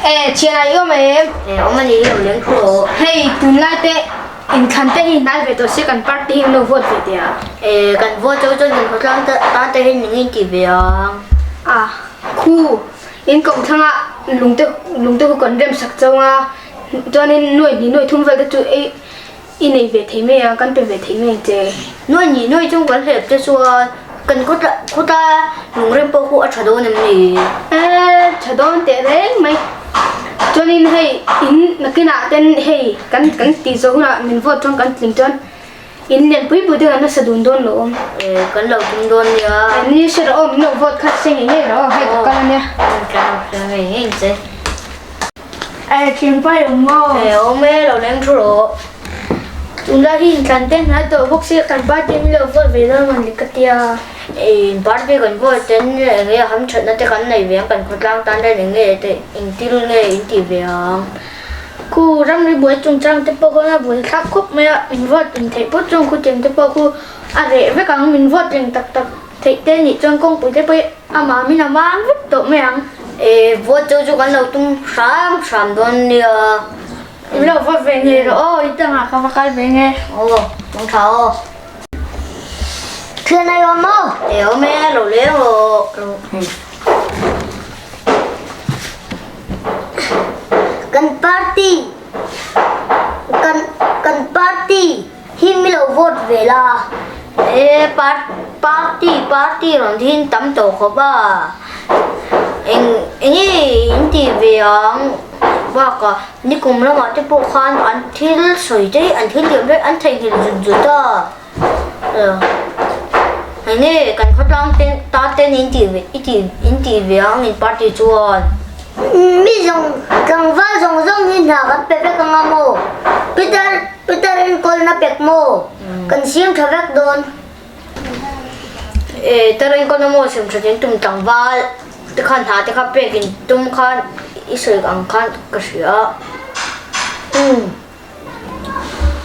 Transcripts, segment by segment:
E, thian a i awm em? E, awm a ni, i lo leng thu rawh. Hei, tunlai te inthlan te hi hnai ve tawh se kan party hi an lo vote ve teh a. E, kan vote chauh chuan kan khawtlang tan te hian ning in ti ve ang. A, khu, in koh thlanga lungte lungte khu kan rem sak chauh a, chuanin nuai hnih nuai thum vel te chu ei I nei ve thei mai a, kan pe ve thei mai ang che. Nuai nih nuai chung kan hlep te chuan kan khawtla khawtla lungrem pawh khu a tha dawn em ni? E, tha dawn teh reng mai. Chuanin hei in nakinah ten hei kan kan tih zawh hunah min vote chuan kan tling chuan in lian pui pui te kan nasa dun dawn lo awm. E, kan lo tum dawn nia. E, ni hre rawh aw, min lo vote kha hre ngei ngei rawh aw, hei ka kal ania. Kan lo hre ngei ngei ang che. E thianpa i awm maw? E awm e, lo leng thu rawh. Tunlai hi intlan te hnai tawh bawk sia kan party min lo vote ve dawn maw ni ka tia. E in party kan vote ten eng nge hamthatna te kan nei ve ang kan khawtlang tan hian eng nge te engtil nge in tih ve ang. Khu ramri buai chungchang te pawh khawn a buai thlak khawp mai a, min vote in theih phawt chuan khutiang te pawh khu a reh vek ang, min vote reng tak tak. Theih te nih chuan kawngpui te pawh a mamin a mam vek tawh mai ang. E, vote chu chu kan lo tum hram hram dawn nia. In lo vote ve ngei rawh aw, i tangah ka va kal ve nge. Aw, mang tha aw. Thian ai awm maw? E awm e, lo leng rawh. Kan party, kan kan party. Hi mi lo vote ve la. E party party rawn thin tam tawh khawp a. Eng enge in ti ve ang bakah nikum lamah te pawh khan an thil sawi te an thil liam vek an theihnghilh zut zut a. Enge kan khawtlang te ta ten in ti ve i ti in ti ve ang in party chuan. Mi zawng tlangval zawng zawng hi hna kan pe vek anga maw Peter Peter enkawlna pek maw kan siam tha vek dawn. E tar enkawlna maw siam tha in tum tlangval te khan hna te kha pek in tum khan i sawi ang khan ka hria. Umm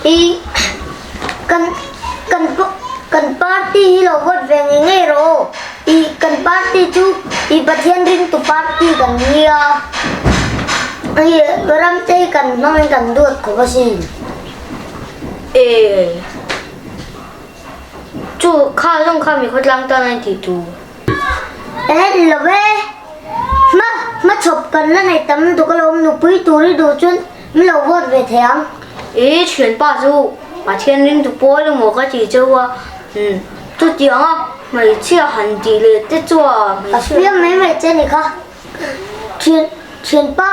i kan kan kan party hi lo vote ve ngei ngei rawh aw i kan party chu i Pathian ringtu party kan nia i ram te hi kan hmangin kan duat khawp asin. E chu kha zawng kha mi khawtlang tan a intih tur. Ehe ni lo ve, hma hma chhawp kan la nei tam lutuk alawm nupui tur i duh chuan min lo vote ve thei ang. I thianpa chu Pathian ringtu pawl emaw ka ti cheu a, chutianga hmeichhia han tih leh te chuan A fiam mai mai che ni kha, thian thianpa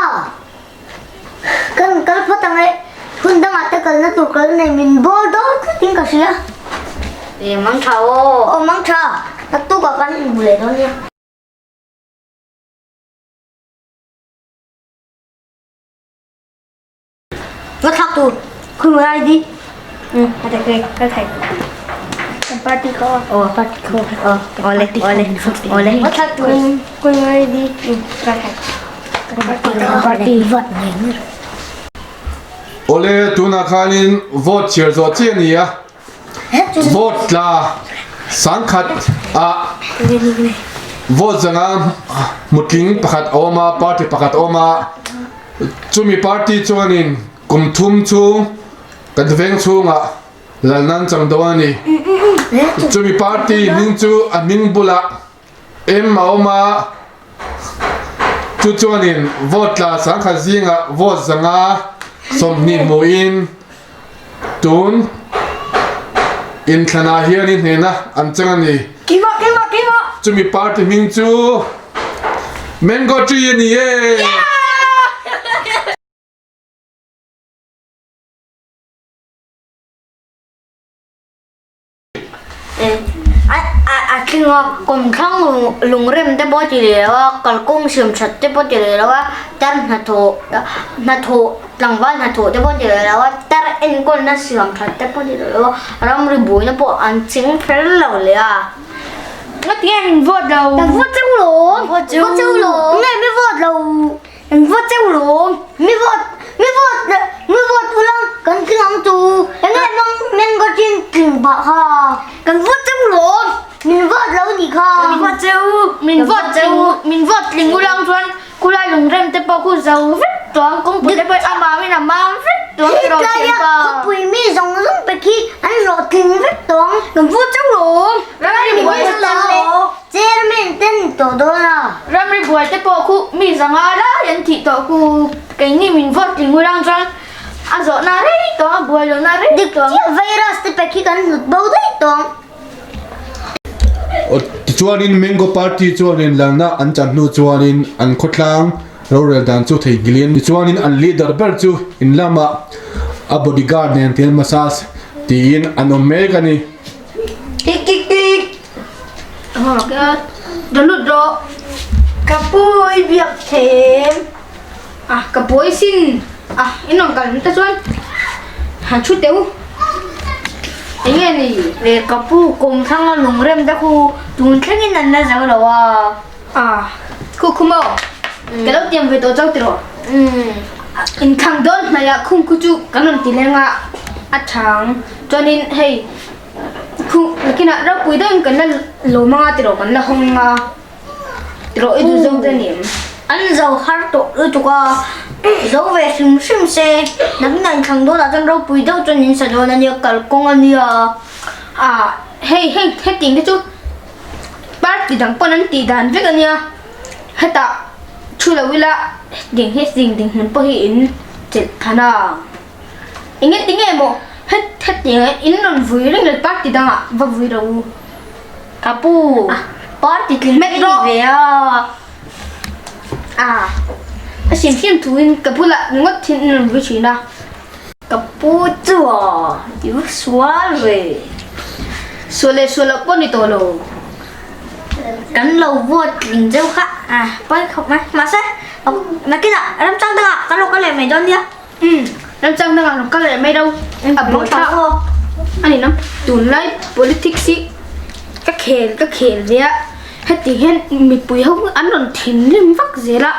kan kal phawt ang e, hun dangah te kalna tur kal nei min bawl dawn tlatin ka hria. E mang tha aw. Aw mang tha, naktukah kan inhmu leh dawn nia. Va thlak tur khui mai ai di. A ta kai ka thai. Kan party kho. Aw party kho. Aw ole ole ole. Va thlak tur khui mai di. Ka thai. Kan party kan party. Vat ngei ngei. Ole tunah khanin vote chhiar zawh chiah a ni a. Vote tla sangkhat ah vote zanga mutling pakhat a awm a party pakhat a awm a. Chumi party chuanin kum thum chhung kan veng chhungah lalna an chang dawn a ni. Chumi party hming chu a hming bulah M a awm a, chu chuanin vote tla sangkhat zingah vote 500 20 hmuhin tun inthlanah hianin hnehna an chang a ni. Chumi party hming chu Mango tree a ni e! A tling a, kawmthlang lungrem te pawh ti leh lo a, kalkawng siam that te pawh ti leh lo a, tar hnathawh hnathawh tlangval hnathawh te pawh ti leh lo a, tar enkawlna siam that te pawh ti leh lo a, ramri buaina pawh an ching fel lo leh a. Ngatinge min vote lo? Kan vote cheu lo. Vote cheu. Vote cheu lo. Nge mi vote lo. Kan vote cheu lo. Mi vote mi vote mi vote ulang kan tling ang chu. Enge mang mango chin tling pah kha. Kan vote cheu lo. Min vote lo ni kha. Kan vote cheu. Min vote tling min vote tling ulang chuan. Khulai lungrem te pawh khu zo vek tawh ang, kawngpui te pawh a mamin a mam vek tawh ang tiraw Hetlai a thianpa. khawpui mi zawng zawng pe khi an hlawhtling vek tawh ang. Kan vote chauh lo. Ramri buai te Minister leh Chairman te ni tawh dawn a. Ramri buai te pawh khu mi zanga lai an thih tawh khu keini min vote tling ulang chuan a zawhna rei tawh ang, a buai lohna rei tawh ang. Dik chiah virus te pe khi kan hlut bo daih tawh ang. Tichuanin Mango Party chuanin lalna an chan hnu chuanin an khawtlang rorel dan chu theihnghilhin tichuanin an leader ber chu in lamah a bodyguard nen tian massage tiin an awm mek a ni. Tik tik tik. Rawn lut rawh. Ka pu i biak them. Ah ka buai sin ah in rawn kal ta chuan han thu teu eng nge ni Le ka pu kum thlanga lungrem te khu tun thlengin an la zo lo a. Ah khu khu maw ka lo tiam ve tawh chauh tiraw inthlang dawn hnaih ah khung khu chu kan rawn ti leng a a thang chuanin hei khu nakinah ropui deuhin kan la lawm anga tiraw kan la hawng anga. Rawh i duh zawk te ni em? An zo har tawh lutuk a, zo ve hrim hrim se, nakin an thlang dawn ah chuan ropui deuh chuan in sa dawn a nia, kalkawng a nia. Ah, hei hei hetiang te chu party dang pawn an tih dan vek a nia, hetah thu lo ila hetiang hi zing ding hmun pawh hi in chelh than a, eng nge tinge maw het hetiang ah in rawn vui reng le party dangah va vui ro u. Ka pu, party tling Met i ni rawh. ve a. Ah, a hrim hrim thuin ka bulah ringawt thin in rawn vui thin a. Ka pu chu aw, i va sual ve. Sual leh sual loh pawh ni tawh lo. Kan lo vote tling deuh kha, ah, pawi khawp mai. Mahse, nakinah ramchang dangah kan lo kal leh mai dawn nia. Umm, ramchang dangah lo kal leh mai lo. A buai thlak a ni lam. Tunlai politics hi ka khel ka khel ve a, heti hian mipui ho an rawn thinrim vak zel a,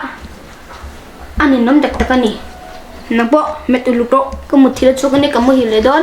a ninawm tak tak a ni. Nang pawh met uluk rawh, ka muthilh a chhuak a nia ka muhil leh dawn.